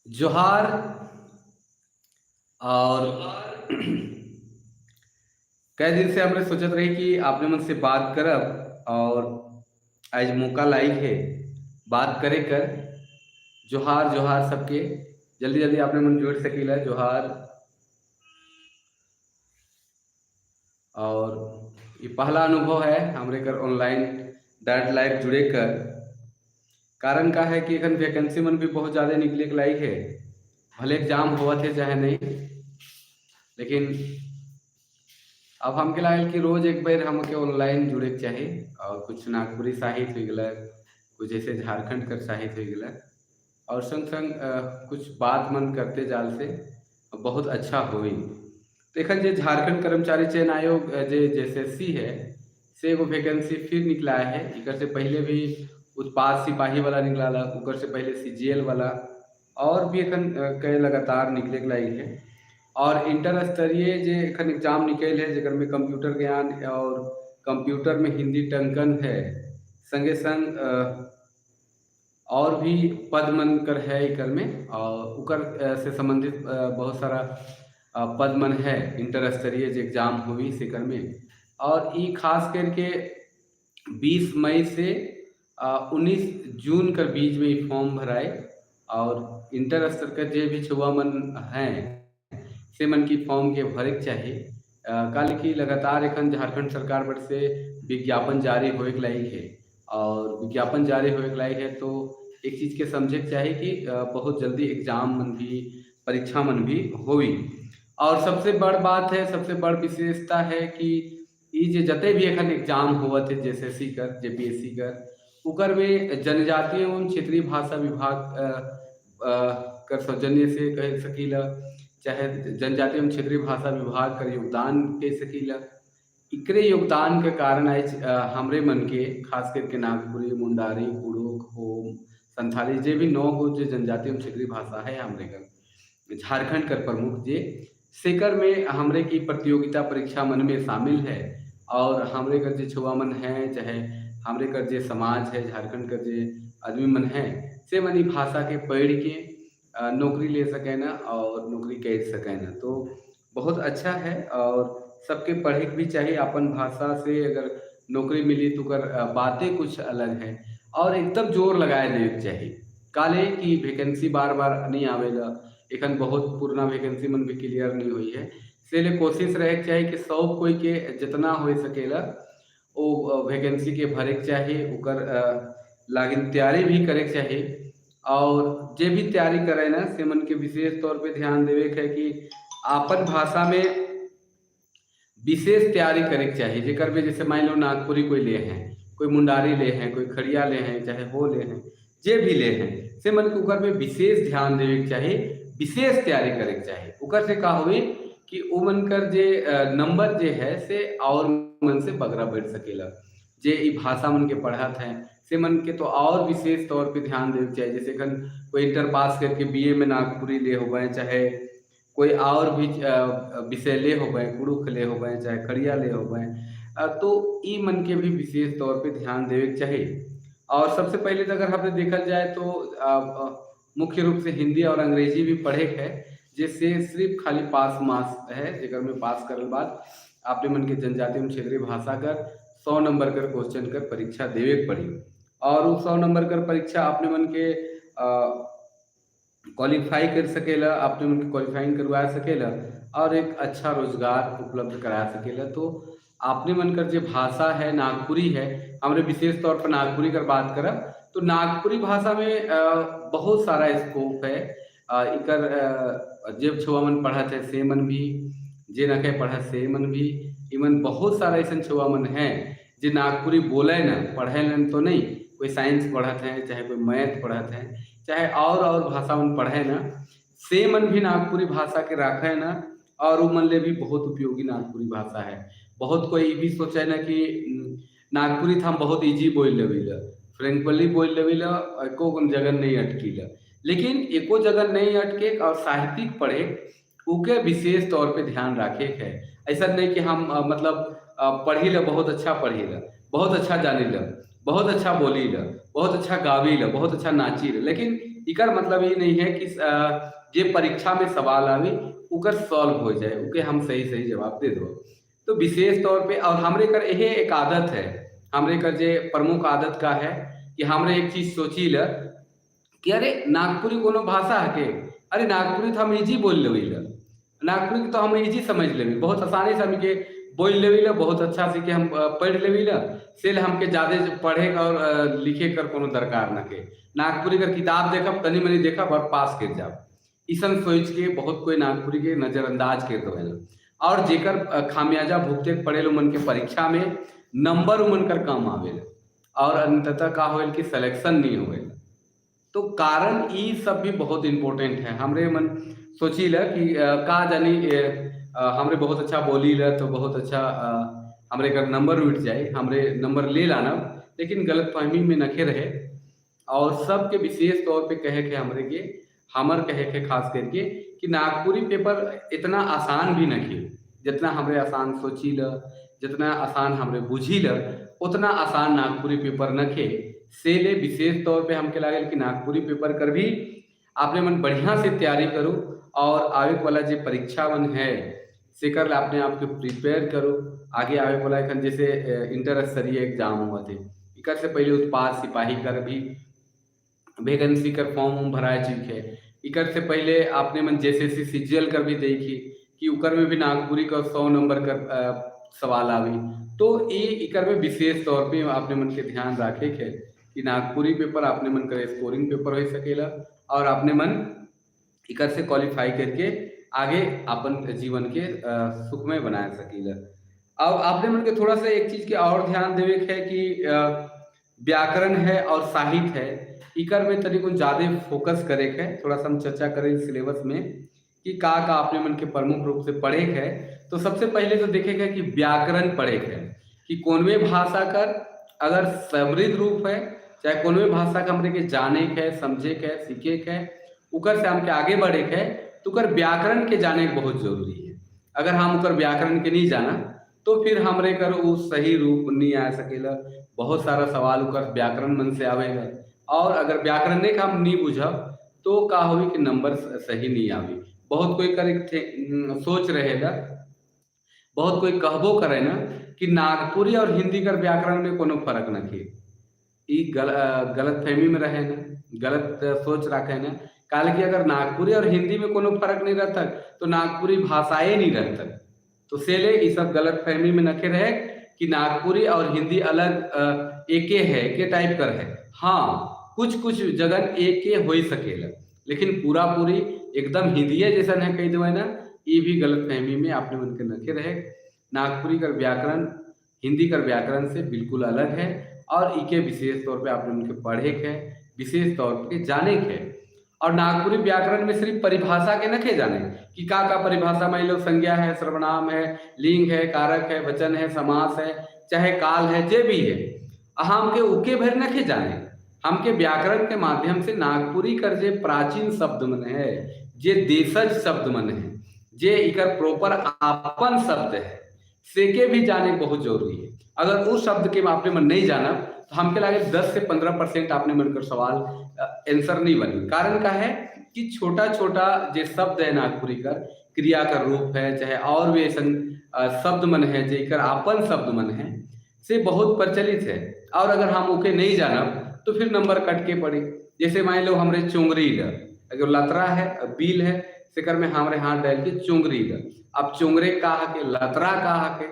जोहार। और कई दिन से हमरे सोचत रही कि आपने मन से बात करब और आज मौका लाइक है बात करे कर। जोहार जोहार सबके, जल्दी जल्दी आपने मन जुड़ सकीला। जोहार। और ये पहला अनुभव है हमरे कर ऑनलाइन डायरेक्ट लाइव जुड़े कर। कारण का है कि एखन वैकेंसी मन भी बहुत ज़्यादा निकले के लायक है, भले एग्जाम होवत है चाहे नहीं, लेकिन अब हमके लागल कि रोज एक बेर हमके ऑनलाइन जुड़े के चाही। और कुछ नागपुरी साहित्य हो गया, कुछ जैसे झारखंड कर साहित्य हो गया, और संग संग कुछ बात मन करते जाल से बहुत अच्छा होई। तो एखन जे झारखंड कर्मचारी चयन आयोग जे जेएसएससी है से एगो वैकेंसी फिर निकला है। इकर से पहले भी उत्पाद सिपाही वाला निकला, उकर से पहले सीजीएल वाला, और भी एखन कई लगातार निकले के लायक है। और इंटर स्तरीय जे एखन एग्जाम निकल है, जेकर में कंप्यूटर ज्ञान और कंप्यूटर में हिंदी टंकन है, संगे संग और भी पद मन कर है इकर में, और उकर से संबंधित बहुत सारा पद मन है इंटर स्तरीय जो एग्जाम हुई सेकर में। और ई खास करके 20 मई से 19 जून कर बीच में ई फॉर्म भराए। और इंटर स्तर का जे भी छुआ मन हैं से मन की फॉर्म के भरे के चाहिए। काल की लगातार एखन झारखंड सरकार पर से विज्ञापन जारी होए के लायक है, और विज्ञापन जारी होए के लायक है तो एक चीज़ के समझे के चाहिए कि बहुत जल्दी एग्जाम मन भी, परीक्षा मन भी होई। और सबसे बड़ बात है, सबसे बड़ विशेषता है कि ई जे जते भी एखन एग्जाम होवत है जेएसएससी कर, जेपीएससी कर, उकर में जनजातीय एवं क्षेत्रीय भाषा विभाग कर सौजन्य से कह सकीला, चाहे जनजातीय एवं क्षेत्रीय भाषा विभाग कर योगदान कह सकीला। इकरे योगदान के कारण आज हमरे मन के खास करके नागपुरी, मुंडारी, कुड़ुख, हो, संथाली जे भी 9 गो जे जनजातीय एवं क्षेत्रीय भाषा है हमरे कर झारखंड कर प्रमुख जे सेकर में हमरे की प्रतियोगिता परीक्षा मन में शामिल है। और हमरे कर जे छुआ मन है, चाहे हमरे कर जे समाज है, झारखंड कर जे आदमी मन है, से मन ई भाषा के पढ़ के नौकरी ले सके ना और नौकरी कर सके ना, तो बहुत अच्छा है। और सबके पढ़े के भी चाहिए, अपन भाषा से अगर नौकरी मिली तो कर बातें कुछ अलग है। और एकदम जोर लगाए देवे के चाहिए, काले कि वैकेंसी बार बार नहीं आवेला, एखन बहुत पुराना वैकेंसी मन भी क्लियर नहीं हुई है। इसलिए कोशिश रहे के चाहिए कि सब कोई के जितना हो सकेला वो वैकेंसी के भरे के चाहिए, उकर लागिन तैयारी भी करे के चाहिए। और जे भी तैयारी करे ना से मन के विशेष तौर पे ध्यान देवे के है कि आपन भाषा में विशेष तैयारी करे के चाहिए। जेकर में जैसे मान लो नागपुरी कोई ले हैं, कोई मुंडारी ले हैं, कोई खड़िया ले हैं, चाहे हो ले हैं, जे भी ले हैं, से मन के उकर में विशेष ध्यान देवे के चाहिए, विशेष तैयारी करे के चाहिए। उकर से का हुई कि उ मन कर जे नंबर जे है से और मन से बगरा बढ़ सकेला। जे ई भाषा मन के पढ़त हैं से मन के तो और विशेष तौर पे ध्यान देवे के चाहिए। जैसे कन कोई इंटर पास करके बीए में नागपुरी ले होवे, चाहे कोई और भी विषय ले होवे, कुड़ुख ले होवे, चाहे खड़िया ले होवे, तो ई मन के भी विशेष तौर पे ध्यान देवे के चाहिए। और सबसे पहले तो अगर हमने देखा जाए तो मुख्य रूप से हिंदी और अंग्रेजी भी पढ़े के है, जिससे सिर्फ खाली पास मास है, जेकर में पास करल बाद आपने मन के जनजातीय एवं क्षेत्रीय भाषा कर 100 नंबर कर क्वेश्चन कर परीक्षा देवे के पड़ी। और उस 100 नंबर कर परीक्षा आपने मन के क्वालिफाई कर सकेला, आपने मन के क्वालिफाइंग करवा सकेला और एक अच्छा रोजगार उपलब्ध करा सकेला। तो आपने मन कर जो भाषा है नागपुरी है, हमरे विशेष तौर पर नागपुरी कर बात करब तो नागपुरी भाषा में बहुत सारा स्कोप है। इकर जे छुआ मन पढ़त है से मन भी, जे नखे पढ़त से मन भी, इमन बहुत सारा ऐसा छुआ मन है जे नागपुरी बोले न, पढ़े न तो नहीं, कोई साइंस पढ़त है, चाहे कोई मैथ पढ़त है, चाहे और भाषा मन पढ़े न, से मन भी नागपुरी भाषा के रखे न, और वो मन ले भी बहुत उपयोगी नागपुरी भाषा है। बहुत कोई भी सोचे न कि नागपुरी था हम बहुत इजी बोल लेविला, फ्रेंकली बोल लेविला, एको जगह नहीं अटकीला, लेकिन एको जगह नहीं अटके और साहित्यिक पढ़े उके विशेष तौर पे ध्यान रखे है। ऐसा नहीं कि हम मतलब पढ़ी ला, बहुत अच्छा पढ़ी ला, बहुत अच्छा जानी ला, बहुत अच्छा बोली ला, बहुत अच्छा गावी ला, बहुत अच्छा नाची ला, लेकिन इकर मतलब ये नहीं है कि जे परीक्षा में सवाल आवी उकर सॉल्व हो जाए, उके हम सही सही जवाब दे दो। तो विशेष तौर पे और हमरे कर यही एक आदत है, हमरे कर जे प्रमुख आदत का है कि हमरे एक चीज सोची ल कि अरे नागपुरी कोनो भाषा है के, अरे नागपुरी तो हम इजी बोल लेवी ल, नागपुरी तो हम इजी समझ लेवी, बहुत आसानी से हमके बोल लेवी ल, बहुत अच्छा से कि हम पढ़ लेवी ल, से हमके ज़्यादा पढ़े और लिखे कर कोनो दरकार न के। नागपुरी कर किताब देखब तनी मनी देखब और पास कर जाब, इसन सोच के बहुत कोई नागपुरी के नज़रअंदाज कर देवेला और जेकर खामियाजा भुगते पड़ेल उमन के परीक्षा में नंबर उमन कर कम आवेला और अंततः का होल कि सिलेक्शन नहीं होवेला। तो कारण ई सब भी बहुत इम्पोर्टेंट है। हमरे मन सोची ल कि का जानी हमरे बहुत अच्छा बोली ल तो बहुत अच्छा हमरे कर नंबर उठ जाए, हमरे नंबर ले लाना, लेकिन गलतफहमी में नखे रहे। और सबके विशेष तौर पे कहे के हमरे के हमर कहे के खास करके कि नागपुरी पेपर इतना आसान भी नखे जितना हमरे आसान सोची ल, जितना आसान हमरे बुझी ल, उतना आसान नागपुरी पेपर नखे। से ले विशेष तौर पे हमके लागल कि नागपुरी पेपर कर भी आपने मन बढ़िया से तैयारी करो और आवे वाला जो परीक्षा मन है सेकर ला अपने आप के प्रिपेयर करो। आगे आवे वाला एखन जैसे इंटर स्तरीय एग्जाम हुआ थे, इकर से पहले उत्पाद सिपाही कर भी वैकेंसी कर फॉर्म भराए चुके है। इकर से पहले आपने मन जैसे सी सीजीएल कर भी देखी कि उकर में भी नागपुरी का 100 नंबर कर सवाल आवी। तो ये इकर में विशेष तौर पे आपने मन के ध्यान रखे के कि नागपुरी पेपर आपने मन कर स्कोरिंग पेपर हो सकेला और आपने मन इकर से क्वालिफाई करके आगे अपन जीवन के सुखमय बना सकीला। अब आपने मन के थोड़ा सा एक चीज के और ध्यान देवे के है कि व्याकरण है और साहित्य है, इकर में तनिक ज़्यादा फोकस करे के है। थोड़ा सा हम चर्चा करें सिलेबस में कि का का आपने मन के प्रमुख रूप से पढ़े है। तो सबसे पहले तो देखे के कि व्याकरण पढ़े के कि कौनवे भाषा कर अगर समृद्ध रूप है, चाहे कौनवे भाषा का हमरे के जाने के है, समझे के है, सीखे के है, उकर से हमके आगे बढ़े के है, तो उकर व्याकरण के जाने के बहुत जरूरी है। अगर हम उकर व्याकरण के नहीं जाना तो फिर हमरे कर वो सही रूप नहीं आ सकेला। बहुत सारा सवाल उकर व्याकरण मन से आवेगा और अगर व्याकरण के हम नहीं बुझब तो का होई कि नंबर सही नहीं आवी। बहुत कोई करे सोच रहेगा, बहुत कोई कहबो करे ना कि नागपुरी और हिंदी कर व्याकरण में कोनो फर्क नहीं। ई गलतफहमी में रहे ना, गलत सोच रखे ना। काहे कि अगर नागपुरी और हिंदी में कोनो फर्क नहीं रहता तो नागपुरी भाषाएं नहीं रहता। तो सेले ये सब गलतफहमी में नखे रहे कि नागपुरी और हिंदी अलग एके है, एके टाइप कर है। हाँ, कुछ कुछ जगह एके हो ही सकेला, लेकिन पूरा पूरी एकदम हिंदीए जैसा है कही दो ना, ये भी गलतफहमी में आपने मन के नखे रहे। नागपुरी कर व्याकरण हिंदी कर व्याकरण से बिल्कुल अलग है और इके विशेष तौर पे आपने उनके पढ़े के है, विशेष तौर पे जाने के है। और नागपुरी व्याकरण में सिर्फ परिभाषा के नखे जाने कि का का परिभाषा, मान लो संज्ञा है, सर्वनाम है, लिंग है, कारक है, वचन है, समास है, चाहे काल है, जे भी है, हम के उके भर नखे जाने। हमके व्याकरण के माध्यम से नागपुरी कर जे प्राचीन शब्द मन है, जे देशज शब्द मन है, जे इकर प्रॉपर आपन शब्द है, सेके भी जाने बहुत जरूरी है। अगर उस शब्द के आपने मन नहीं जाना तो हमके लगे 10 से 15% आपने मन कर सवाल आंसर नहीं बनी। कारण का है कि छोटा छोटा जे शब्द है नागपुरी कर, क्रिया का रूप है, चाहे और भी ऐसा शब्द मन है जेकर आपन शब्द मन है, से बहुत प्रचलित है। और अगर हम ओके नहीं जानब तो फिर नंबर कट के पड़ी। जैसे मान लो हमरे चोंगरी ल, अगर लतरा है बिल है, सेकर में हमरे हाथ डाल के चोंगरी ल, अब चोंगरे का हके, लतरा का हके,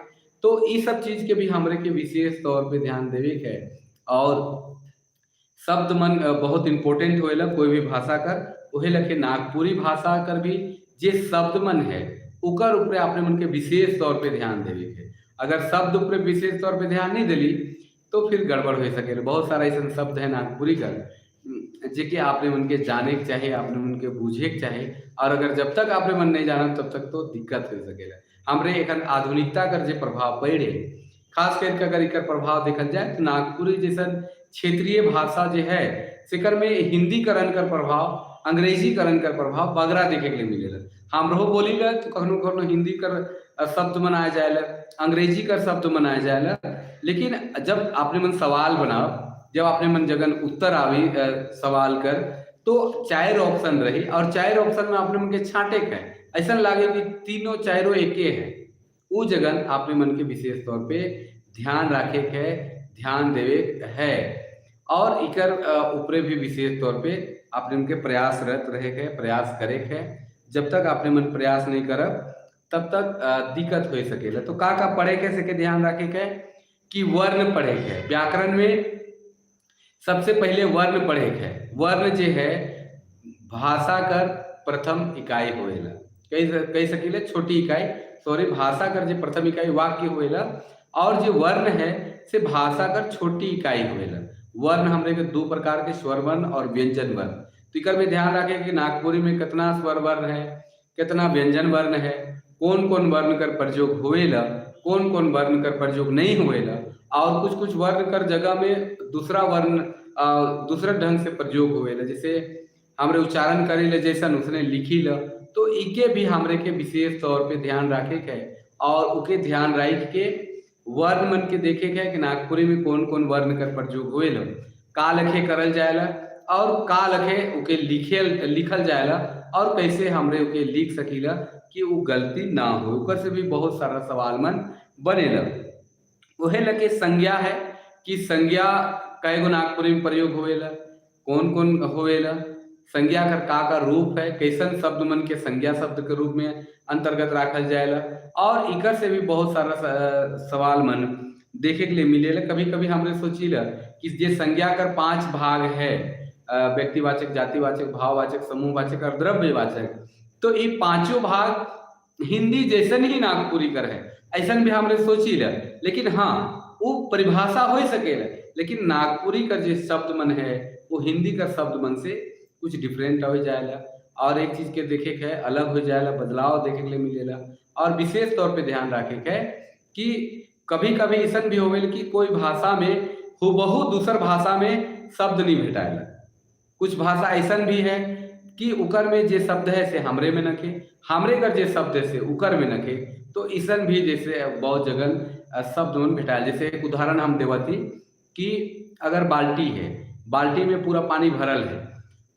तो ये सब चीज के भी हमरे के विशेष तौर पे ध्यान देवे के है। और शब्द मन बहुत इम्पोर्टेंट होएला कोई भी भाषा कर, ओहे लखे नागपुरी भाषा कर भी जे शब्द मन है उकर ऊपर आपने मन के विशेष तौर पे ध्यान देवे के। अगर शब्द ऊपर विशेष तौर पे ध्यान नहीं दिली तो फिर गड़बड़ हो सके। बहुत सारा ऐसा शब्द है नागपुरी का जेके आपने मन के जाने के चाहे, आपने मन के बूझे के चाहे, और अगर जब तक आपने मन नहीं जाना तब तक तो दिक्कत हो सकेला। हमरे एखन आधुनिकता कर जे प्रभाव पड़े, खास करके अगर एकर प्रभाव देखल जाए तो नागपुरी जैसन क्षेत्रीय भाषा जो है सेकर में हिंदीकरण कर प्रभाव, अंग्रेजीकरण कर प्रभाव बगरा देखे के लिए मिलेला। हमरो बोली ला तो कखनो कखनो हिंदी कर शब्द मनाया जाएला, अंग्रेजी कर शब्द मनाया जाएला, लेकिन जब आपने मन सवाल बनाओ, जब आपने मन जगन उत्तर आवी सवाल कर, तो चार ऑप्शन रही और चार ऑप्शन में आपने मन के छांटे के है, ऐसा लागे कि तीनों चारों एके है, उ जगन आपने मन के विशेष तौर पे ध्यान रखे के है, ध्यान देवे है और इकर ऊपरे भी विशेष तौर पे आपने उनके प्रयासरत रहे के, प्रयास करे के। जब तक आपने मन प्रयास नहीं करब तब तक दिक्कत हो सकेला। तो का का पढ़े के से के ध्यान रखे के कि वर्ण पढ़े के। व्याकरण में सबसे पहले वर्ण पढ़े के। वर्ण जे है भाषा कर प्रथम इकाई होएला, कह सकीले छोटी इकाई, सॉरी भाषा कर जो प्रथम इकाई वाक्य होएला और जो वर्ण है से भाषा कर छोटी इकाई होएला। वर्ण हमरे के दो प्रकार के, स्वर वर्ण और व्यंजन वर्ण। तो इकर में ध्यान रखे कि नागपुरी में कितना स्वर वर्ण है, कितना व्यंजन वर्ण है, कौन कौन वर्ण कर प्रयोग होएला, कौन कौन वर्ण कर प्रयोग नहीं होएला और कुछ कुछ वर्ण कर जगह में दूसरा वर्ण दूसरा ढंग से प्रयोग होएला। जैसे हमरे उच्चारण करे ले जैसन उसने लिखी ल, तो इके भी हमरे के विशेष तौर पे ध्यान रखे के और उके ध्यान रख के वर्ण मन के देखे के कि नागपुरी में कौन कौन वर्ण कर प्रयोग होएला, का लखे करल जाएला और का लखे उके लिखल जाएला और कैसे हमरे उके लिख सकीला कि वो गलती ना हो। ऊपर से भी बहुत सारा सवाल मन बनेला। वह लके संज्ञा है कि संज्ञा कई गो नागपुरी में प्रयोग होएला, कौन कौन होएला, संज्ञा का रूप है, कैसन शब्द मन के संज्ञा शब्द के रूप में अंतर्गत राखल जाएला और इकर से भी बहुत सारा सवाल मन देखे के लिए मिलेला। कभी कभी हमने सोचीला कि जे संज्ञा कर 5 भाग है, व्यक्तिवाचक, जातिवाचक, भाववाचक, समूहवाचक और द्रव्यवाचक, तो ये पांचों भाग हिंदी जैसन ही नागपुरी कर है, ऐसा भी हमने सोचीला। लेकिन हाँ वो परिभाषा हो सकेला, लेकिन नागपुरी का जो शब्द मन है वो हिंदी का शब्द मन से कुछ डिफरेंट हो जाएला और एक चीज के देखे के अलग हो जाएला, बदलाव देखे के लिए मिलेला। और विशेष तौर पे ध्यान रखे के कि कभी-कभी ऐसा भी होवेल कि कोई भाषा में हुबहू दूसर भाषा में शब्द नहीं भेटाएला। कुछ भाषा ऐसा भी है कि उकर में जे शब्द है से हमरे में नखे, हमरे कर जे शब्द है से उकर में नखे, तो ऐसा भी जैसे बहुत जगह शब्द मन भेटाएल। जैसे एक उदाहरण हम देवती कि अगर बाल्टी है, बाल्टी में पूरा पानी भरल है,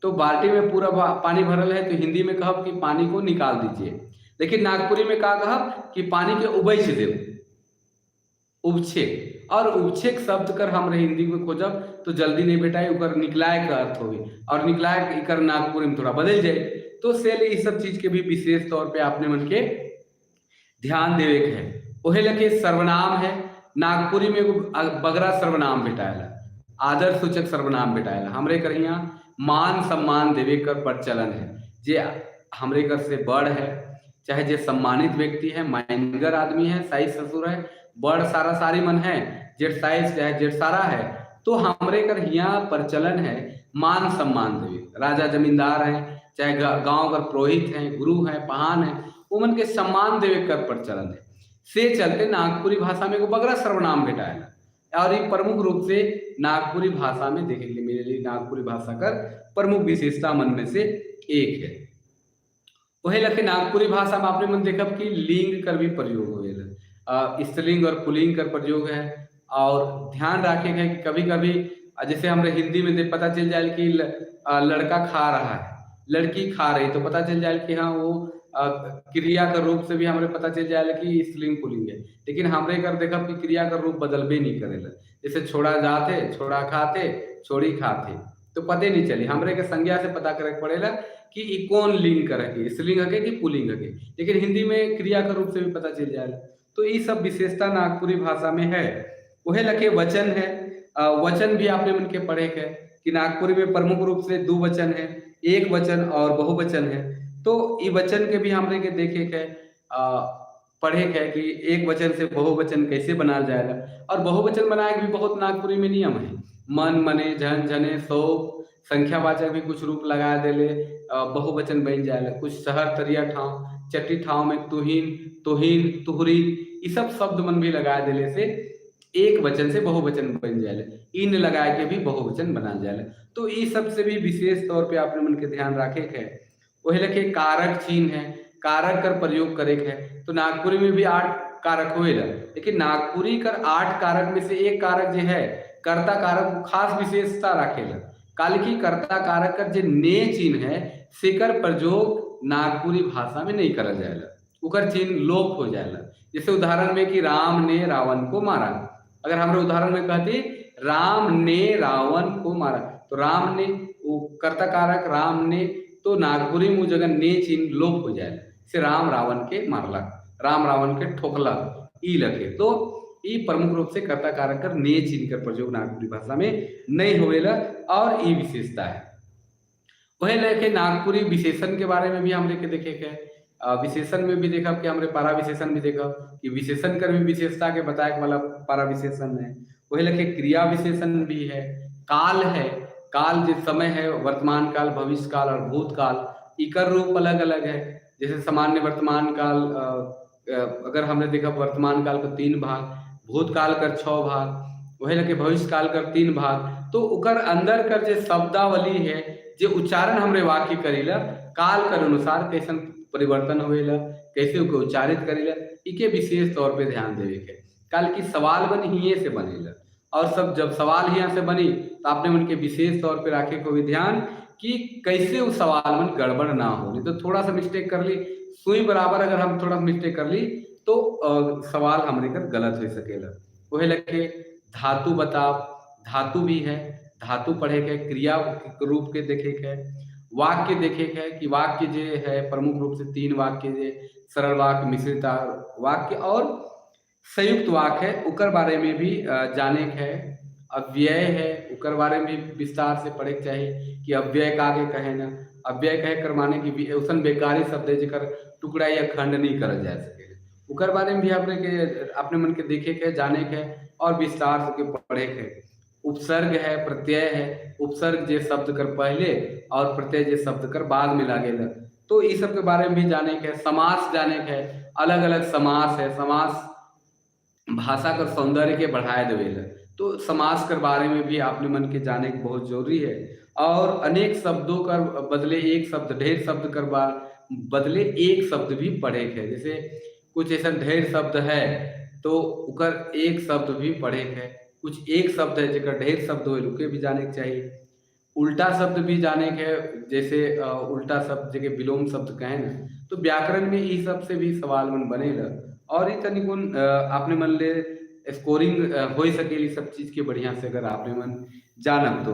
तो बाल्टी में पूरा पानी भरल है तो हिंदी में कहब कि पानी को निकाल दीजिए, लेकिन नागपुरी में का कहब कि पानी के उबैच देव, उपछे। और उपछे शब्द कर हम हिंदी में खोजब तो जल्दी नहीं भेटाई, उकर निकलाए का अर्थ होगी और निकलाए इकर नागपुरी में थोड़ा बदल जाए। तो से इस सब चीज के भी विशेष तौर पे आपने मन के ध्यान देवे के है। ओहे लके सर्वनाम है, नागपुरी में एगो बगरा सर्वनाम भेटाएला, आदर सूचक सर्वनाम भेटाएला। हमरे कर यहाँ मान सम्मान देवे कर प्रचलन है, जे हमरे कर से बड़ है, चाहे जे सम्मानित व्यक्ति है, माइनगर आदमी है, साइज ससुर है, बड़ सारा सारी मन है, जेठ साइज चाहे जेठ सारा है, तो हमरे कर यहाँ प्रचलन है मान सम्मान देवे। राजा जमींदार हैं, चाहे गांव कर पुरोहित हैं, गुरु हैं, पहान हैं, वो मन के सम्मान देवे कर प्रचलन है। से चलते नागपुरी भाषा में एगो बगरा सर्वनाम भेटाएला और ये प्रमुख रूप से नागपुरी भाषा में देखे के लिए मिलेली। नागपुरी भाषा कर प्रमुख विशेषता मन में से एक है। वही लखे नागपुरी भाषा में आपने मन देखब कि लिंग कर भी प्रयोग होएला, स्त्रीलिंग और पुल्लिंग कर प्रयोग है। और ध्यान रखे है कि कभी-कभी जैसे हमरे हिंदी में पता चल जाए कि लड़का खा रहा है, लड़की खा रही, तो पता चल जाए कि हाँ वो क्रिया का रूप से भी हमरे पता चल जाए कि स्त्रीलिंग पुल्लिंग है। लेकिन हमरे कर देखब कि क्रिया का रूप बदलबे नहीं करेला, जैसे छोड़ा जाते, छोड़ा खाते, छोड़ी खाते, तो पते नहीं चली। हमरे के संज्ञा से पता करे पड़ेला कि ई कौन लिंग करे के, स्त्रीलिंग हके कि पुल्लिंग हके, लेकिन हिंदी में क्रिया का रूप से भी पता चल जाएला। तो ये सब विशेषता नागपुरी भाषा में है। वह लखे वचन है, वचन भी आपने मन के पढ़े के कि नागपुरी में प्रमुख रूप से दो वचन है, एक वचन और बहुवचन है। तो ये वचन के भी हमने के देखे के पढ़े के कि एक वचन से बहुवचन कैसे बनाया जाएगा। और बहुवचन बनाए के भी बहुत नागपुरी में नियम है, मन मने झन झने सौ संख्यावाचक भी कुछ रूप लगा देले बहुवचन बन जाएगा। कुछ शहर तरिया ठाव चट्टी ठाव में तुहीन तुहीन तुहरीन ये सब शब्द मन भी लगा देले से एक वचन से बहुवचन बन जाएगा, इन लगाए के भी बहुवचन बना जाएगा। तो ये सब से भी विशेष तौर पे आपने मन के ध्यान रखे के। वही लखे कारक चिन्ह है, कारक कर प्रयोग करे के है। तो नागपुरी में भी 8 कारक होएला, लेकिन नागपुरी कर 8 कारक में से एक कारक जो है कर्ता कारक खास विशेषता रखेला। काल की कर्ता कारक कर जे ने चिन्ह है सेकर प्रयोग नागपुरी भाषा में नहीं करल जाएला, उकर चिन्ह लोप हो जाएला। जैसे उदाहरण में कि राम ने रावण को मारा, अगर हमरे उदाहरण में कहती राम ने रावण को मारा, तो राम ने वो कर्ता कारक राम ने, तो नागपुरी में जगह ने चिन्ह लोप हो जाएला, से राम रावण के मारलक, राम रावण के ठोकलक, ई लखे। तो ई प्रमुख रूप से कर्ता कारक कर ने चिन्ह कर प्रयोग नागपुरी भाषा में नहीं होवेला और ई विशेषता है। वही लेके नागपुरी विशेषण के बारे में भी हमरे के देखे के है। विशेषण में भी देखब कि हमरे पारा विशेषण भी देखब कि विशेषण कर भी विशेषता के बताए वाला पारा विशेषण है। वही लेके क्रिया विशेषण भी है, काल है, काल जिस समय है, वर्तमान काल, भविष्य काल और भूतकाल, इकर रूप अलग अलग है। जैसे सामान्य वर्तमान काल, अगर हमने देखा वर्तमान काल को 3 भाग, भूतकाल कर 6 भाग, वही लेके भविष्य काल कर 3 भाग, तो उकर अंदर कर जे शब्दावली है, जे उच्चारण हमरे वाक्य करीला, काल कर अनुसार कैसन परिवर्तन होवेला, कैसे उके उच्चारित करीला, इके विशेष तौर पे ध्यान देवे के। काल की सवाल बन हिये से बनेला और सब जब सवाल हिया से बनी तो आपने उनके विशेष तौर पे रखे को भी ध्यान कि कैसे उस सवाल में गड़बड़ ना हो, नहीं तो थोड़ा सा मिस्टेक कर ली, सुई बराबर अगर हम थोड़ा मिस्टेक कर ली तो सवाल हमरे कर गलत हो सकेला। वही लगे धातु बताओ, धातु भी है, धातु पढ़े के, क्रिया रूप के देखे के, वाक्य देखे के कि वाक्य जे है प्रमुख रूप से 3 वाक्य जे सरल वाक्य, मिश्रित वाक्य और संयुक्त वाक्य है, उकर बारे में भी जाने के है। अव्यय है, उकर बारे में भी विस्तार से पढ़े के चाहिए कि अव्यय का के कहे ना, अव्यय कहे कर माने कि उसन बेकारी शब्द है जेकर टुकड़ा या खंड नहीं करल जा सके, उकर बारे में भी अपने मन के देखे के, जाने के और विस्तार से पढ़े के। उपसर्ग है, प्रत्यय है, उपसर्ग जे शब्द कर पहले और प्रत्यय जे शब्द कर बाद में लागेला, तो इस सब के बारे में भी जाने के। समास जाने के, अलग अलग समास है, समास भाषा कर सौंदर्य के बढ़ाए देवेला, तो समास कर बारे में भी आपने मन के जाने के बहुत जरूरी है। और अनेक शब्दों कर बदले एक शब्द, ढेर शब्द कर बदले एक शब्द भी पढ़े के, जैसे कुछ ऐसा ढेर शब्द है तो उकर एक शब्द भी पढ़े के, कुछ एक शब्द है जेकर ढेर शब्द हो उके भी जाने के चाहिए। उल्टा शब्द भी जाने के, जैसे उल्टा शब्द जगह विलोम शब्द कहें ना, तो व्याकरण में इस सब से भी सवाल मन बनेला और ये तनिकुन आपने मन ले स्कोरिंग हो सकेली सब चीज के बढ़िया से अगर आपने मन जानब तो।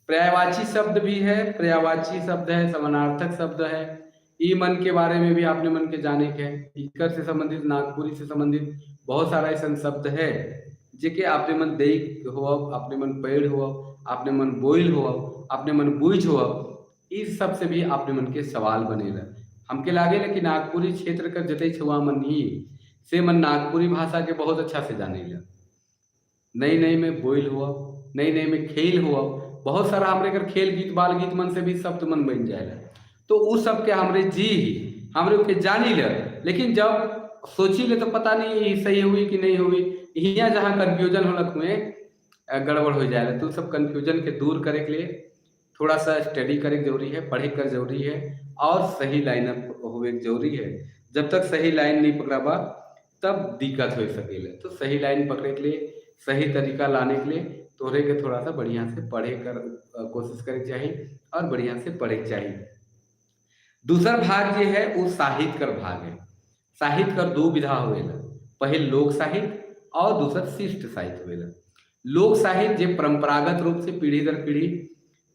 पर्यायवाची शब्द भी है, पर्यायवाची शब्द है, समानार्थक शब्द है, ई मन के बारे में भी आपने मन के जाने के है। इकर से संबंधित, नागपुरी से संबंधित बहुत सारा ऐसा शब्द है जेके आपने मन देख हो, आपने मन पेड़ हो, आपने मन बोइल हो, आपने मन बुझ हो, इस सब से भी आपने मन के सवाल बनेला। हमके लागे कि नागपुरी क्षेत्र का जते छुआ मन ही से मन नागपुरी भाषा के बहुत अच्छा से जाने ला। नई नई में बोइल हुआ, नई नई में खेल हुआ, बहुत सारा हमरे कर खेल गीत बाल गीत मन से भी शब्द मन बन जाएगा, तो उस सब के हमरे जी ही हमरे के जानी ले, लेकिन जब सोची ले तो पता नहीं सही हुई कि नहीं हुई, यहाँ जहाँ कंफ्यूजन होलक हुए गड़बड़ हो जाएगा। तो सब कंफ्यूजन के दूर करे के लिए थोड़ा सा स्टडी करे जरूरी है, पढ़े कर जरूरी है और सही लाइन अप होवे जरूरी है। जब तक सही लाइन नहीं पकड़ाबा तब दिक्कत हो सकेला। तो सही लाइन पकड़े के लिए, सही तरीका लाने के लिए तोहरे के थोड़ा सा बढ़िया से पढ़े कर कोशिश करे चाहिए और बढ़िया से पढ़े चाहिए। दूसरा भाग जो है वो साहित्य कर भाग है। साहित्य कर 2 विधा होवेला, पहले लोक साहित्य और दूसरा शिष्ट साहित्य होवेला। लोक साहित्य जे परंपरागत रूप से पीढ़ी दर पीढ़ी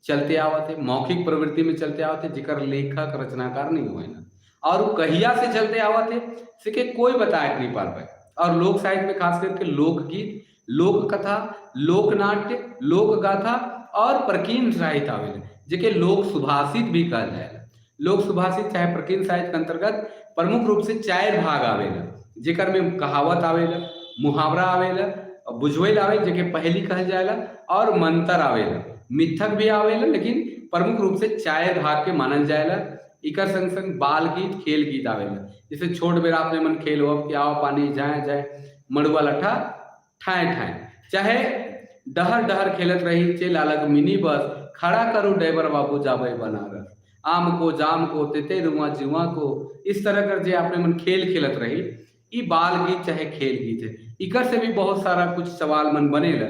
चलते आवत है, मौखिक प्रवृत्ति में चलते आवत है, जिकर लेखक रचनाकार नहीं हुए ना, और वो कहिया से चलते आवत है से के कोई बताए नहीं पा पाए। और लोक साहित्य में खास करके लोकगीत, लोक कथा, लोकनाट्य, लोक गाथा और प्रकीर्ण साहित्य आवेला, जेके लोक सुभाषित भी कहल जाएला। लोक सुभाषित चाहे प्रकीर्ण साहित्य के अंतर्गत प्रमुख रूप से 4 भाग आवेला, जेकर में कहावत आवेला, मुहावरा आवेला, बुझवेल आवेला जेके पहेली कहल जाएला, और मंत्र आवेला, मिथक भी आवेला, लेकिन प्रमुख रूप से 4 भाग के मानल जाएला। इकर संग संग बाल गीत, खेल गीत आवेला, जैसे छोट बेरा अपने मन खेल हो कि आओ पानी जाए जाए मड़ुआ लठा ठाए ठाए, चाहे डहर डहर खेलत रही चे लालक मिनी बस, खड़ा करो ड्राइवर बाबू जाबे बनारस, आम को जाम को तेते रुआ जुआ को, इस तरह कर जे अपने मन खेल खेलत रही, ई बाल गीत चाहे खेल गीत है। इकर से भी बहुत सारा कुछ सवाल मन बनेला।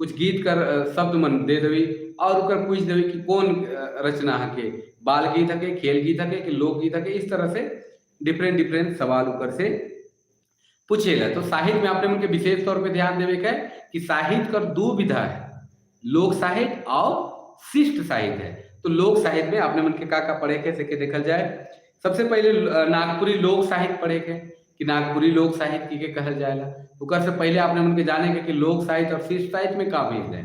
कुछ गीत कर शब्द मन दे देवी और ओकर पूछ देवी कि कौन रचना हके, बाल गीत हके, खेल गीत हके कि लोकगीत हके। इस तरह से डिफरेंट डिफरेंट सवाल ऊपर से पूछेला। तो साहित्य में आपने उनके विशेष तौर पे ध्यान देवे के कि साहित्य कर दो विधा है, लोक साहित्य और शिष्ट साहित्य है। तो लोक साहित्य में आपने मन के का का पढ़े के से देखल जाए। सबसे पहले नागपुरी लोक साहित्य पढ़े के कि नागपुरी लोक साहित्य की के कहल जाएला। उकर से पहले आपने मन के जाने के कि लोक साहित्य और शिष्ट साहित्य में का भेद है,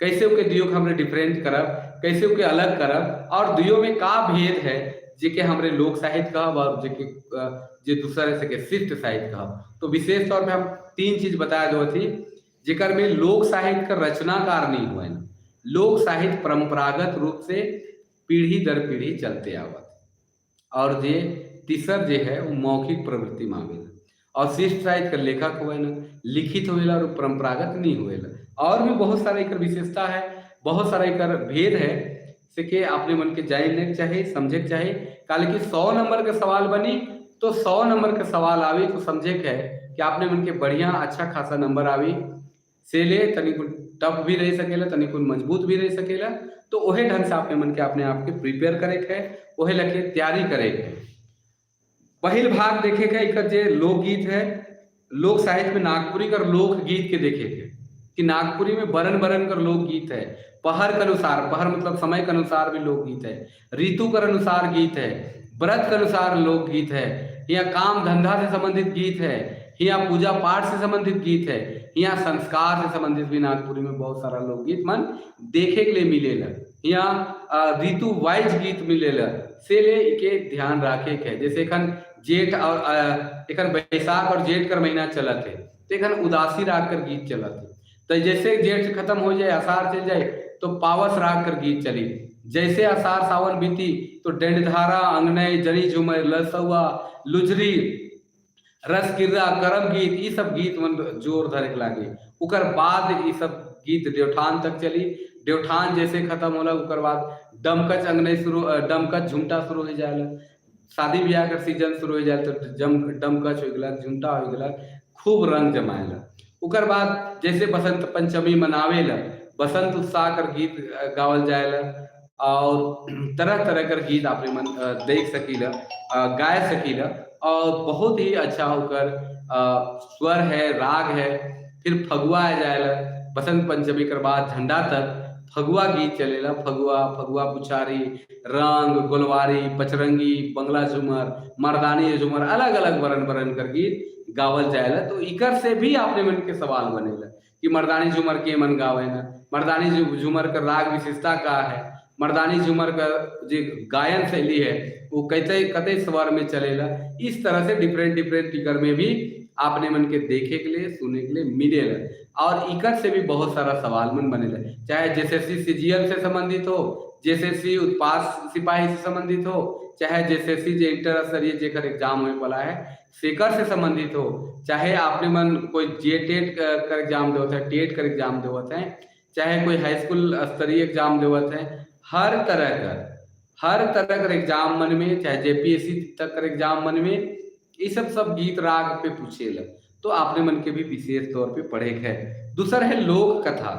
कैसे उके दियो के हमरे डिफरेंट करब, कैसे उके अलग करब और दियो में का भेद है जेके हमरे लोक साहित्य कहब और जेके जे दूसरा है सके शिष्ट साहित्य कहब। तो विशेष तौर पे हम तीन चीज बताया जो थी जेकर में लोक साहित्य का रचनाकार नहीं हुए, लोक साहित्य परंपरागत रूप से पीढ़ी दर पीढ़ी चलते आवत और जे तीसर जे है वो मौखिक प्रवृत्ति में आवेला और शिष्ट साहित्य का लेखक हुए ना, लिखित होवेला और परंपरागत नहीं होवेला। और भी बहुत सारा एकर विशेषता है, बहुत सारा एकर भेद है से के अपने मन के जाने के चाहे, समझे के चाहे। काले कि 100 नंबर के सवाल बनी तो 100 नंबर के सवाल आवी तो समझे के है कि आपने मन के बढ़िया अच्छा खासा नंबर आवी से ले तनिक टफ भी रह सकेला, तनिक मजबूत भी रह सकेला। तो वही ढंग से आपने मन के अपने आप के प्रिपेयर करे के है, वही लगे तैयारी करे के है। पहिल भाग देखे के एकर जे लोकगीत है, लोक साहित्य में नागपुरी कर लोकगीत के देखे के कि नागपुरी में बरन बरन कर लोकगीत है, पहर के अनुसार, पहर मतलब समय के अनुसार भी लोकगीत है, ऋतु के अनुसार गीत है, व्रत के अनुसार लोकगीत है, या काम धंधा से संबंधित गीत है, या पूजा पाठ से संबंधित गीत है, या संस्कार से संबंधित भी नागपुरी में बहुत सारा लोकगीत मन देखे के लिए मिलेला, या ऋतु वाइज गीत मिलेला। से ले के ध्यान रखे के है। जैसे एखन जेठ और एखन बैसाख और जेठ कर महीना चलत है तो एखन उदासी राग कर गीत चलत है। तो जैसे जेठ खत्म हो जाए, आषाढ़ चल जाए तो पावस राग कर गीत चली। जैसे आषाढ़ सावन बीती तो डंडधारा, अंगनय, जनी झुमर, लसुआ, लुजरी, रसकिर्रा, करम गीत, ये सब गीत मन जोर धरे के लागे। उकर बाद ये सब गीत देवठान तक चली। देवठान जैसे खत्म होला उकर बाद डमकच अंगनय शुरू, डमकच झुमटा शुरू हो जाएला। शादी ब्याह कर सीजन शुरू हो जाए तो डमकच हो गया, झुमटा हो गया, खूब रंग जमाएला। उकर बाद जैसे बसंत पंचमी मनावेला, बसंत उत्साह कर गीत गावल जाएला और तरह तरह कर गीत आपने मन देख सकीला, गाय सकीला और बहुत ही अच्छा होकर स्वर है, राग है। फिर फगुआ आ जाएला, बसंत पंचमी के बाद झंडा तक फगुआ गीत चलेला। फगुआ, फगुआ पुछारी, रंग, गोलवारी, पचरंगी, बंगला झूमर, मर्दानी झूमर, अलग अलग बरन बरन कर गीत गावल जाएला। तो इकर से भी आपने मन के सवाल बनेला कि मर्दानी झूमर के मन गावे ना, मर्दानी झूमर का राग विशेषता का है, मर्दानी झूमर का जो गायन शैली है वो कैसे कते स्वर में चलेला। इस तरह से डिफरेंट डिफरेंट इकर में भी आपने मन के देखे के लिए, सुने के लिए मिलेला और इकर से भी बहुत सारा सवाल मन बनेला, चाहे जेएसएससी सीजीएल से संबंधित हो, जेएसएससी उत्पाद सिपाही से संबंधित हो, चाहे जेएसएससी जे इंटर स्तरीय जेकर एग्जाम होने वाला है सेकर से संबंधित हो, चाहे आपने मन कोई जे टेट कर एग्जाम देवत है, टेट कर एग्जाम देवत है, चाहे कोई हाई स्कूल स्तरीय एग्जाम देवत है, हर तरह का एग्जाम मन में, चाहे जेपीएससी तक कर एग्जाम मन में, ये सब सब गीत राग पे पूछेला। तो आपने मन के भी विशेष तौर पे पढ़े है। दूसरा है लोक कथा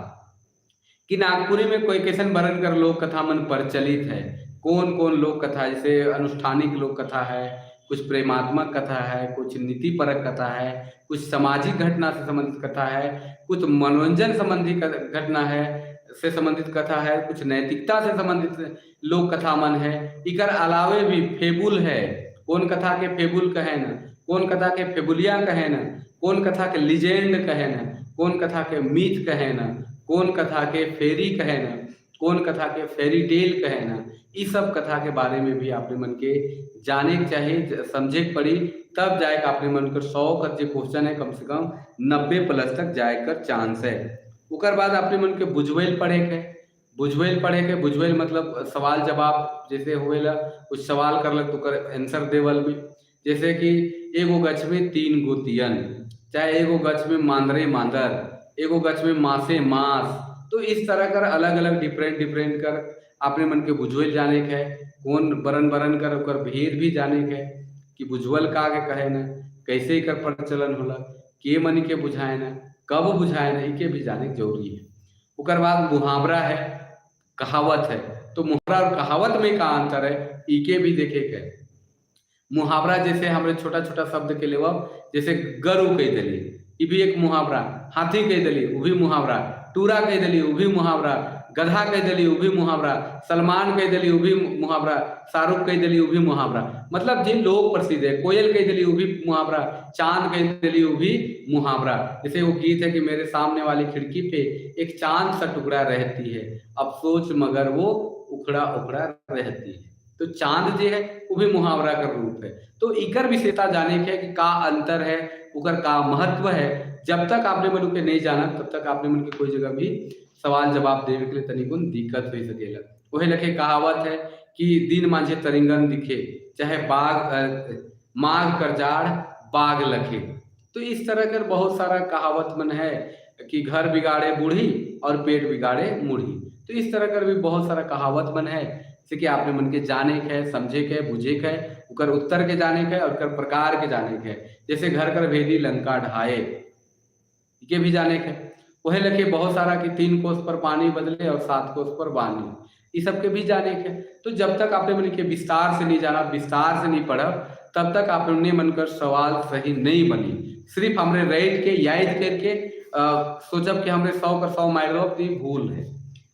कि नागपुरी में कोई कैसन बरन कर लोक कथा मन प्रचलित है, कौन कौन लोक कथा, जैसे अनुष्ठानिक लोक कथा है, कुछ प्रेमात्मक कथा है, कुछ नीतिपरक कथा है, कुछ सामाजिक घटना से संबंधित कथा है, कुछ मनोरंजन संबंधी घटना है से संबंधित कथा है, कुछ नैतिकता से संबंधित लोक कथा मन है। इकर अलावे भी फेबुल है, कौन कथा के फेबुल कहे न, कौन कथा के फेबुलिया कहे न, कौन कथा के लिजेंड कहे न, कौन कथा के मीथ कहे न, कौन कथा के फेरी कहे न, कौन कथा के फेरी टेल कहे न, इस सब कथा के बारे में भी आपने मन के जाने के चाहिए, समझे के पड़ी, तब जाए के आपने मन कर 100 का जो क्वेश्चन है कम से कम 90 प्लस तक जाए कर चांस है। उकर बाद अपने मन के बुझवेल पढ़े के, बुझवेल पढ़े के, बुझवेल मतलब सवाल जवाब जैसे होवेला, कुछ सवाल करलक तो कर आंसर देवल में, जैसे कि एगो गछ में 3 गो तियन, चाहे एगो गछ में मांदरे मांदर, एगो गछ में मासे मास, तो इस तरह कर अलग अलग डिफरेंट डिफरेंट कर अपने मन के बुझवेल जाने के है, कौन बरन बरन कर ओकर भेद भी जाने के है कि बुझवल का के कहे न, कैसे एकर प्रचलन होला, के मन के बुझाए न, कब बुझाए न, इके भी जाने के जरूरी है। ओकर बाद मुहावरा है, कहावत है। तो मुहावरा और कहावत में का अंतर है, इके भी देखे के है। मुहावरा जैसे हमरे छोटा छोटा शब्द के लेवब, जैसे गरु कह दिली, ई भी एक मुहावरा, हाथी कह दिली उ भी मुहावरा, टूरा कह दिली उ भी मुहावरा, गधा कह दिली उ भी मुहावरा, सलमान कह दिली उ भी मुहावरा, शाहरुख कह दिली उ भी मुहावरा। मतलब जे लोग प्रसिद्ध है, कोयल कह दिली उ भी मुहावरा, चांद कह दिली उ भी मुहावरा। जैसे वो गीत है कि मेरे सामने वाली खिड़की पे एक चांद सा टुकड़ा रहती है, अफसोस मगर वो उखड़ा उखड़ा रहती है। तो चांद जे है वो भी मुहावरा का रूप है। तो इकर विशेषता जाने के है कि का अंतर है, उकर का महत्व है। जब तक आपने मन के नहीं जाना तब तक आपने मन के कोई जगह भी सवाल जवाब देवे के लिए तनिकुन दिक्कत हो सकेला। वही लखे कहावत है कि दिन मांझे तरिंगन दिखे, चाहे बाघ माघ कर जाड़ बाघ लखे। तो इस तरह कर बहुत सारा कहावत मन है कि घर बिगाड़े बूढ़ी और पेट बिगाड़े मुढ़ी। तो इस तरह कर भी बहुत सारा कहावत मन है, जैसे कि आपने मन के जाने के है, समझे के है, बुझे के है, उकर उत्तर के जाने के है और उकर प्रकार के जाने के है। जैसे घर कर भेदी लंका ढाए, ये भी जाने के है। वही लखे बहुत सारा कि 3 कोस पर पानी बदले और 7 कोस पर बानी, ये सब के भी जाने के है। तो जब तक आपने मन के विस्तार से नहीं जाना, विस्तार से नहीं पढ़ा, तब तक आपने मन कर सवाल सही नहीं बनी। सिर्फ हमने रट के याद करके सोचब कि हमरे 100 का 100 मार लो, तो भूल है।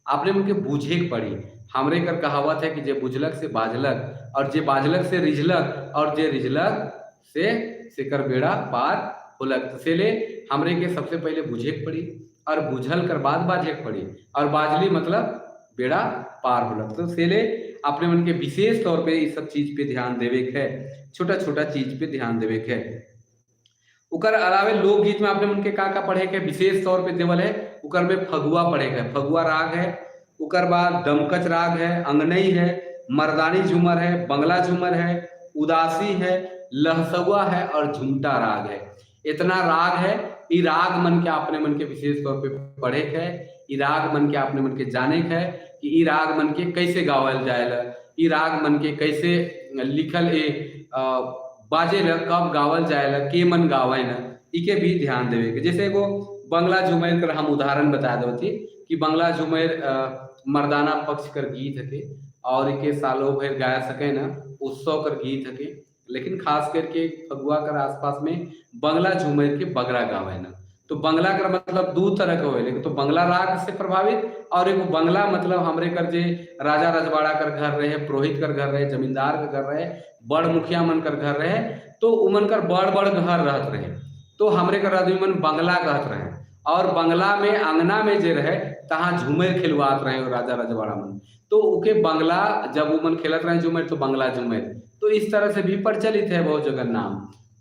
आपने मन के बूझे के पड़ी। हमरे कर कहावत है कि जे बुझलक से बाजलक, और जे बाजलक से रिझलक, और जे रिझलक से सेकर बेड़ा पार होलक। तो से हमरे के सबसे पहले बुझे के पड़ी और बुझल कर बाद बाजे के पड़ी, और बाजली मतलब बेड़ा पार होलक। तो सेले अपने मन के विशेष तौर पे इस सब चीज पे ध्यान देवे के है, छोटा छोटा चीज पे ध्यान देवे के है। उकर अलावे लोकगीत में आपने मन के का का पढ़े के विशेष तौर पे देवल है, उकर में फगुआ पढ़े के, फगुआ राग है, उकर बाद दमकच राग है, अंगनई है, मर्दानी झूमर है, बंगला झूमर है, उदासी है, लहसुआ है और झुमटा राग है। इतना राग है। ई राग मन के अपने मन के विशेष तौर पे पढ़े के है, ई राग मन के अपने मन के जाने के है कि ई राग मन के कैसे गावल जाएला, ई राग मन के कैसे लिखल ए बाजे ल, कब गावल जाएला, के मन गावे न, इके भी ध्यान देवे के। जैसे एगो बंगला झूमर कर हम उदाहरण बता देती कि बंगला झूमर मर्दाना पक्ष कर गीत हके और इके सालों भर गाया सके न, उत्सव कर गीत हके, लेकिन खास करके फगुआ कर आसपास में बंगला झूमर के बगरा गावे न। तो बंगला कर मतलब दो तरह के होए, लेकिन तो बंगला राग से प्रभावित और एक बंगला मतलब हमरे कर जे राजा रजवाड़ा कर घर रहे, पुरोहित कर घर रहे, जमींदार कर घर रहे, बड़ मुखिया मन कर घर रहे, तो उमन कर बड़ बड़ घर रहत रहे, तो हमरे कर आदमी मन बंगला कहत रहे। और बंगला में अंगना में जे रहे तहाँ झूमर खेलवात रहे राजा रजवाड़ा मन, तो उके बंगला जब उमन खेलत रहे झूमर तो बंगला झूमर, तो इस तरह से भी प्रचलित है बहुत जगह नाम।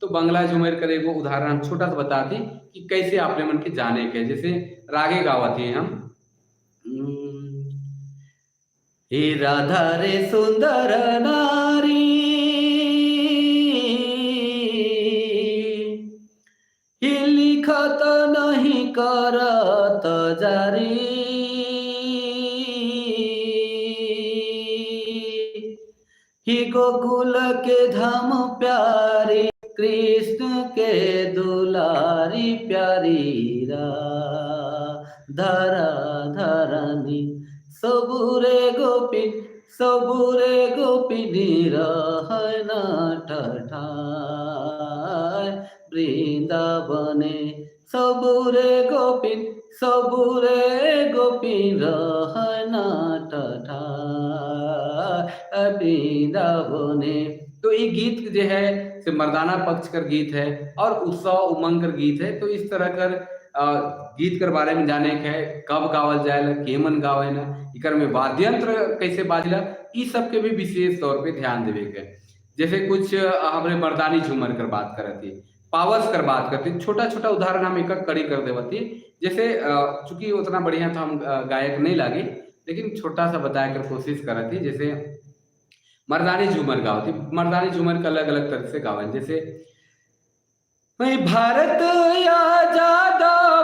तो बंगला झूमर कर एगो उदाहरण छोटा सा बता दी कि कैसे आपने मन के जाने के, जैसे रागे गावत ही हम। हे राधा रे सुंदर नारी, ही लिखत नहीं करत जारी, ही गोकुल के धाम प्यारी, कृष्ण के दुलारी प्यारी, राधा राधारानी, सबुरे गोपी सबुरे गोपिनी रहन ठाठाय वृंदावने, सबुरे गोपी सबुरे गोपी रहन ठाठाय वृंदावने। तो ये गीत जो है से मर्दाना पक्ष कर गीत है और उत्सव उमंग कर गीत है। तो इस तरह कर गीत कर बारे में जाने के है, कब गावल जाएला, के मन गावे ना, इकर में वाद्ययंत्र कैसे बाजला, इस सब के भी विशेष तौर पे ध्यान देवे के। जैसे कुछ हमरे मर्दानी झूमर कर बात करती, पावस कर बात करती, छोटा छोटा उदाहरण हम एक कड़ी कर देवती। जैसे चूंकि उतना बढ़िया तो हम गायक नहीं लागे, लेकिन छोटा सा बताए कर कोशिश करती। जैसे मर्दानी झूमर गावती, मर्दानी झूमर का अलग अलग तरह से गावन, जैसे मैं भारत आजाद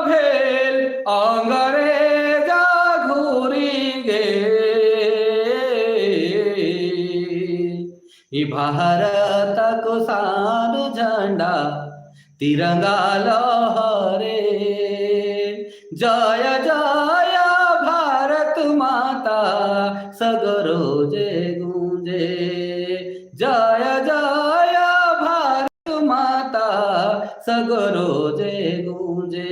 भेल अंग्रेजा घूरी गेल, भारत को शान झंडा तिरंगा लहरे, जय जय सगरो जे गूंजे। जय जय भारत माता सगरो जे गूंजे।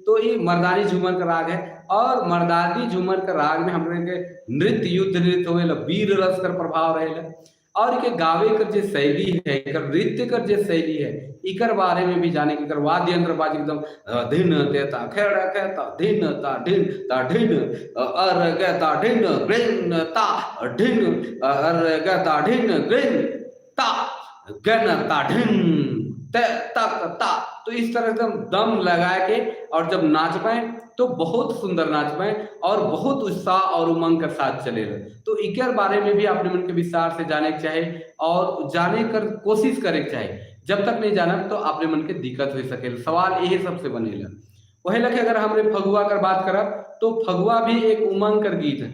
तो ये मर्दानी झूमर का राग है और मर्दानी झूमर का राग में हमरे के नृत्य, युद्ध नृत्य होवेला, वीर रस कर प्रभाव रहेला और इके गावे कर जे शैली है, एकर नृत्य कर जे शैली है, इकर बारे में भी जाने के, एकर वाद्य यंत्र बाजी एकदम धिन ते ता खेड़ के ता धिन ता ढिन ता ढिन अर गे ता ढिन ग्रिन ता ढिन अर गे ता ढिन ग्रिन ता गन ता ढिन ते तक ता। तो इस तरह एकदम दम लगा के और जब नाच पाए तो बहुत सुंदर नाच पाए और बहुत उत्साह और उमंग के साथ चले। तो इकर बारे में भी आपने मन के विस्तार से जाने के चाहे और जाने कर कोशिश करे के चाहे। जब तक नहीं जानब तो आपने मन के दिक्कत हो सके। सवाल यही सबसे बनेला। वही लखे अगर हमने फगुआ कर बात करब तो फगुआ भी एक उमंग कर गीत है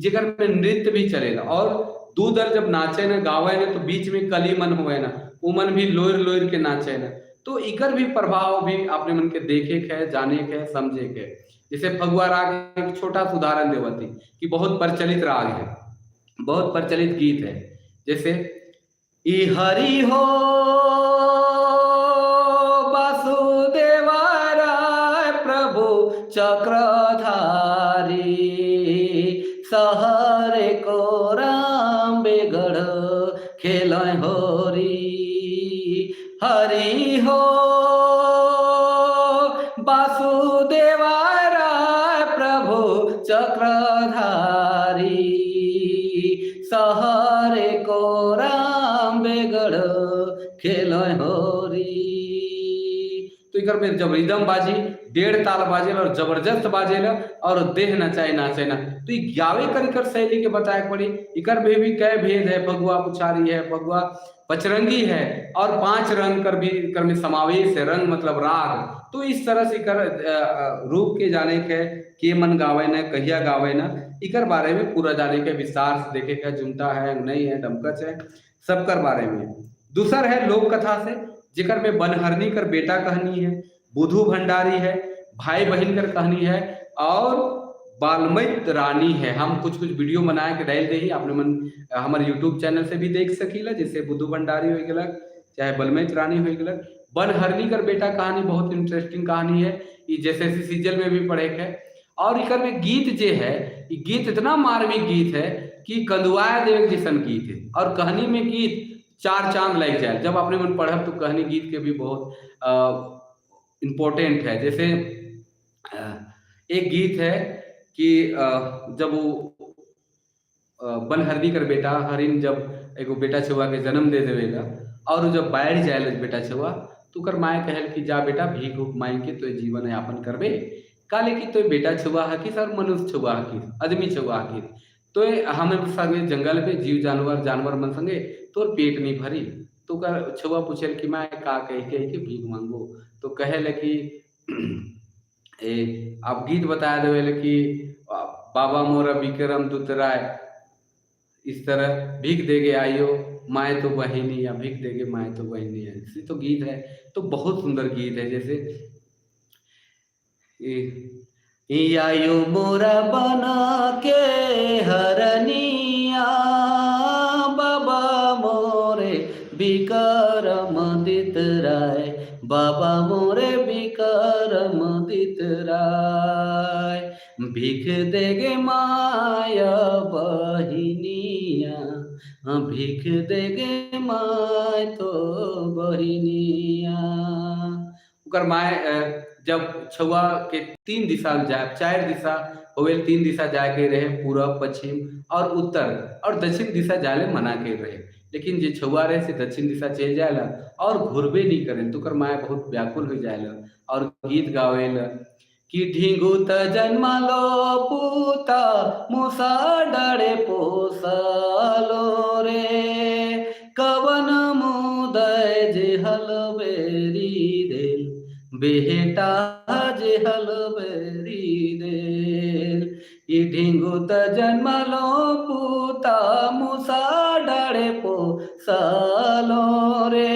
जेकर में नृत्य भी चलेला और दू दल जब नाचे न गावे न तो बीच में कली मन हुए ना उमन भी लोर लोर के नाचे न, तो इकर भी प्रभाव भी आपने मन के देखे के है, जाने के है, समझे के है। जैसे फगुआ राग एक छोटा सा उदाहरण देवती कि बहुत प्रचलित राग है, बहुत प्रचलित गीत है। जैसे ई हरि हो वासुदेवा राय प्रभु चक्रधारी, सहरे को राम बेगढ़ खेल होरी। हरि हो वासुदेवा राय प्रभु चक्रधारी, सहरे को राम बेगढ़ खेल होरी। तो इकर में जब रिदम बाजी, 1.5 ताल बाजेला और जबरदस्त बाजेला और देह नचाए नाचे ना, तो ई गावे कर इकर शैली के बताए पड़ी। इकर में भी कई भेद है, फगुआ पुछारी है, फगुआ पचरंगी है और 5 रंग कर भी कर में समावेश है, रंग मतलब राग। तो इस तरह से इकर रूप के जाने के के मन गावे न कहिया गावे न, इकर बारे में पूरा जाने के विस्तार से देखे के जुमटा है नहीं है डमकच है सबकर बारे में। दूसर है लोक कथा से जिकर में बनहरनी कर बेटा कहानी है, बुधु भंडारी है, भाई बहन कर कहानी है और बालमैत रानी है। हम कुछ कुछ वीडियो बनाए के डाल दे ही आपने मन हमारे यूट्यूब चैनल से भी देख सकीला, जैसे बुधु भंडारी हो गलक चाहे बलमैत रानी हो गलक। बनहरनी कर बेटा कहानी बहुत इंटरेस्टिंग कहानी है, ये जैसे सीजल में भी पढ़े है और इकर में गीत जे है ये गीत इतना मार्मिक गीत है कि कंदुआया देव जैसन गीत है और कहानी में गीत 4 चांद लग जाए। जब आपने मन पढ़ब तो कहानी गीत के भी बहुत इम्पोर्टेंट है। जैसे एक गीत है कि जब वो बनहरनी कर बेटा हरिन जब एगो बेटा छुआ के जन्म दे देवेला और जब बाहर जाए बेटा छुआ तो कर माए कहल कि जा बेटा भीख उख मांग के तो जीवन यापन करबे, काले कि तो बेटा छुआ हकीस और मनुष्य छुआ हकीस आदमी छुआ हकीस, तो हम संगे जंगल में जीव जानवर जानवर मन संगे तोर पेट नहीं भरी। तो कर छुआ पूछेल कि माए का कह के कि भीख मांगो, तो कहे कि ए आप गीत बताया देवे कि बाबा मोरा विक्रम दुतराय इस तरह भीख देगे आइयो माए तो बहिनी या भीख देगे माए तो बहिनी है, इसी तो गीत है। तो बहुत सुंदर गीत है। जैसे आयो मोरा बना के हरनिया बाबा मोरे विक्रम दित राय, बाबा मोरे विक्रम दित राय, भीख देगे माया बहिनिया, भीख देगे my तो बहिनिया। ओकर my जब छुआ के 3 दिशा में जाए, 4 दिशा होवेल, 3 दिशा जाए के रहे, पूरब पश्चिम और उत्तर और दक्षिण दिशा जाले मना के रहे, लेकिन जे छुआ रहे से दक्षिण दिशा चल जाएला और घुरबे नहीं करे, तो ओकर my बहुत व्याकुल हो जाएला और गीत गावेला कि ढींगू त जन्मलो पूता मुसा डरे पोसलो रे, कवन मुदय जेहल बेरी देल बेटा जेहल बेरी देल, ई ढींगू त जन्मलो पूता मुसा डरे पोसलो रे,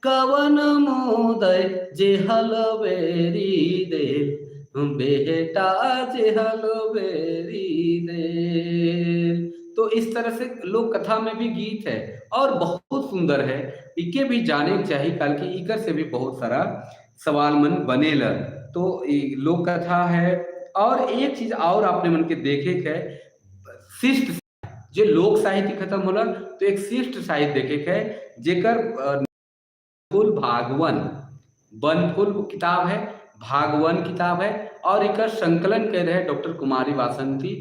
कवन मुदय जेहल बेरी देल बेटा जेहल बेरी देल। इस तरह से लोक कथा में भी गीत है और बहुत सुंदर है। इके भी जाने के चाही, काल की इकर से भी बहुत सारा सवाल मन बनेला। तो लोक कथा है। और एक चीज और आपने मन के देखे के है, शिष्ट जे लोक साहित्य खत्म होला तो एक शिष्ट साहित्य देखे के है, जेकर फूल भागवन बनफूल किताब है, भागवन किताब है और एक संकलन कर रहे डॉक्टर कुमारी वासंती,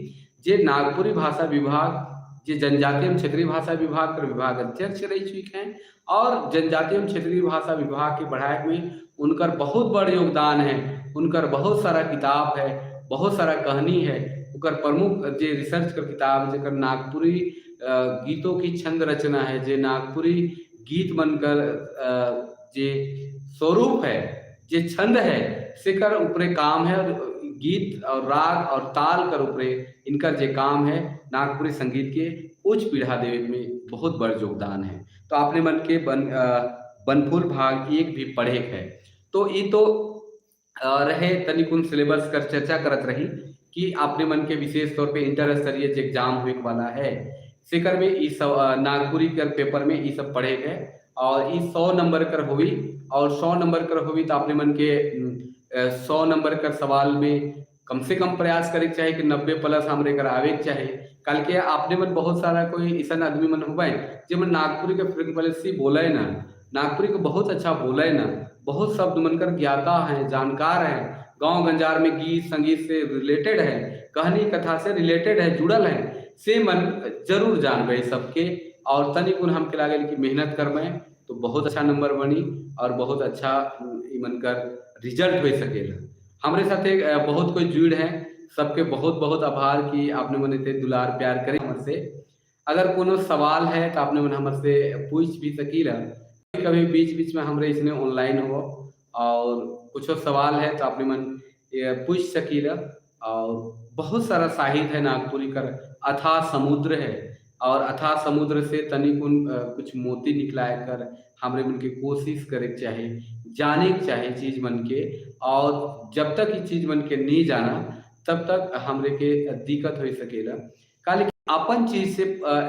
जे नागपुरी भाषा विभाग, जे जनजातीय एवं क्षेत्रीय भाषा विभाग के विभाग अध्यक्ष रही चुके हैं और जनजातीय एवं क्षेत्रीय भाषा विभाग के बढ़ाए में उनकर बहुत बड़ योगदान है। उनकर बहुत सारा किताब है, बहुत सारा कहानी है। उनकर प्रमुख जे रिसर्च कर किताब जेकर नागपुरी गीतों की छंद रचना है, जे नागपुरी गीत बनकर जे स्वरूप है, जे छंद है, सेकर ऊपरे काम है और गीत और राग और ताल कर ऊपरे इनका जे काम है नागपुरी संगीत के उच्च पीढ़ा देवे में बहुत बड़ योगदान है। तो आपने मन के बनफूल भाग एक भी पढ़े है। तो ये तो रहे तनिकुन सिलेबस कर चर्चा करत रही कि आपने मन के विशेष तौर पे इंटर स्तरीय जो एग्जाम हुए वाला है सेकर में इस सब नागपुरी कर पेपर में ये सब पढ़े गए और इस 100 नंबर कर हुई और 100 नंबर कर हुई तो आपने मन के 100 नंबर कर सवाल में कम से कम प्रयास करे चाहे कि 90 प्लस हमरे कर आवे चाहे। कल के आपने मन बहुत सारा कोई ऐसा आदमी मन हो जे मन नागपुरी के फ्रिक्वेंसी बोले ना, नागपुरी को बहुत अच्छा बोले ना, बहुत शब्द मन कर ज्ञाता हैं, जानकार हैं, गांव गंजार में गीत संगीत से रिलेटेड है, कहानी कथा से रिलेटेड है, जुड़ल है, से मन जरूर जानबे सबके। और तनिकुन हमके लागल कि मेहनत करबे तो बहुत अच्छा नंबर बनी और बहुत अच्छा मन कर रिजल्ट हो सकेला। हमारे साथे बहुत कोई जुड़ है, सबके बहुत बहुत आभार कि आपने मन इतने दुलार प्यार करे हमसे। अगर कोनो सवाल है तो आपने मन हमसे पूछ भी सकीला। कभी बीच बीच में हमरे इसने ऑनलाइन हो और कुछ सवाल है तो आपने मन पूछ सकीला। और बहुत सारा साहित्य है नागपुरी कर, अथाह समुद्र है और अथाह समुद्र से तनिकुन कुछ मोती निकलाए कर हमरे मन के कोशिश करे के चाहे, जाने के चाहे चीज मन के। और जब तक ये चीज मन के नहीं जाना तब तक हमरे के दिक्कत हो सकेला। काले अपन चीज से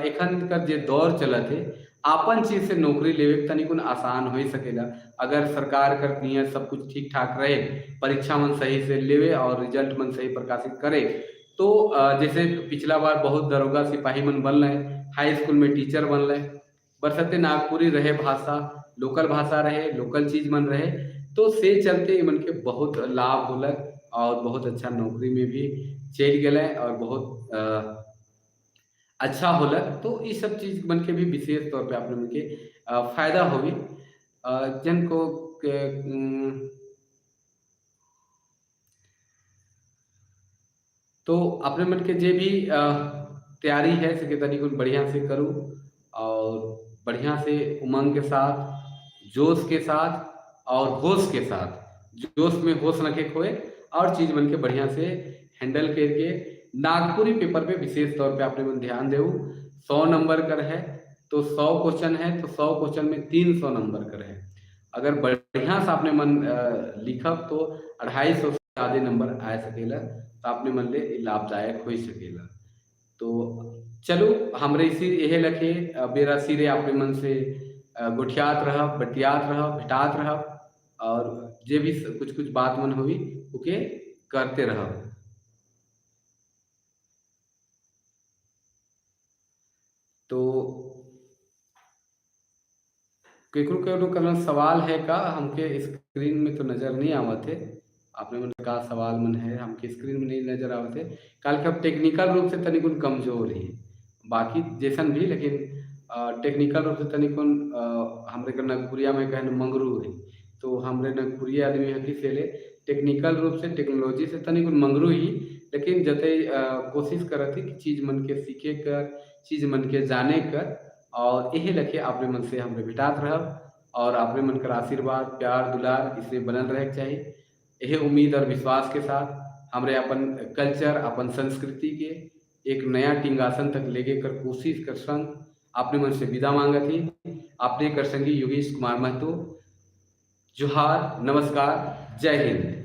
एखन कर जे दौर चलत है, आपन चीज से नौकरी लेवे तनिकुन आसान हो सकेला। अगर सरकार कर नियत सब कुछ ठीक ठाक रहे, परीक्षा मन सही से लेवे और रिजल्ट मन सही प्रकाशित करे तो जैसे पिछला बार बहुत दरोगा सिपाही मन बन रहे, हाई स्कूल में टीचर बन रहे, बरसते नागपुरी रहे भाषा, लोकल भाषा रहे, लोकल चीज मन रहे, तो से चलते मन के बहुत लाभ होलक और बहुत अच्छा नौकरी में भी चल गए और बहुत अच्छा होलक। तो ये सब चीज मन के भी विशेष तौर पे आपने मन के फायदा होगी। जन को तो अपने मन के जे भी तैयारी है से तनिक बढ़िया से करूँ और बढ़िया से उमंग के साथ, जोश के साथ और होश के साथ, जोश में होश न के खोए और चीज मन के बढ़िया से हैंडल करके नागपुरी पेपर पे विशेष तौर पे आपने मन ध्यान देऊ। 100 नंबर कर है तो 100 क्वेश्चन है तो 100 क्वेश्चन में 300 नंबर कर है। अगर बढ़िया से आपने मन लिखब तो 250 से ज़्यादा नंबर आ सकेला, तो आपने मन ले लाभदायक हो सकेला। तो चलो हमरे इसी यही लखे बेरा सिरे अपने मन से गोठियात रह, बटियात रह, भेटात रह और जे भी कुछ कुछ बात मन हुई ओके करते रह। तो केकरो केकरो करना सवाल है का हमके स्क्रीन में तो नजर नहीं आवत है। आपने मन का सवाल मन है हमके स्क्रीन में नहीं नजर आवत है। कल के अब टेक्निकल रूप से तनिकुन कमजोर है, बाकी जैसन भी, लेकिन टेक्निकल रूप से तनिकुन हमरे के नगपुरिया में कहन मंगरू है, तो हमरे नगपुरिया आदमी है कि से टेक्निकल रूप से टेक्नोलॉजी से तनिकुन मंगरू ही, लेकिन जते कोशिश करत ही कि चीज मन के सीखे कर, चीज मन के जाने कर और यही लखे अपने मन से हमरे भेटात रहब और अपने मन का आशीर्वाद प्यार दुलार इसे बनल रहे चाहिए। यही उम्मीद और विश्वास के साथ हमरे अपन कल्चर अपन संस्कृति के एक नया टिंगासन तक लेके कर कोशिश कर संग अपने मन से विदा मांगत ही। अपने कर संगी योगेश कुमार महतो। जोहार, नमस्कार, जय हिंद।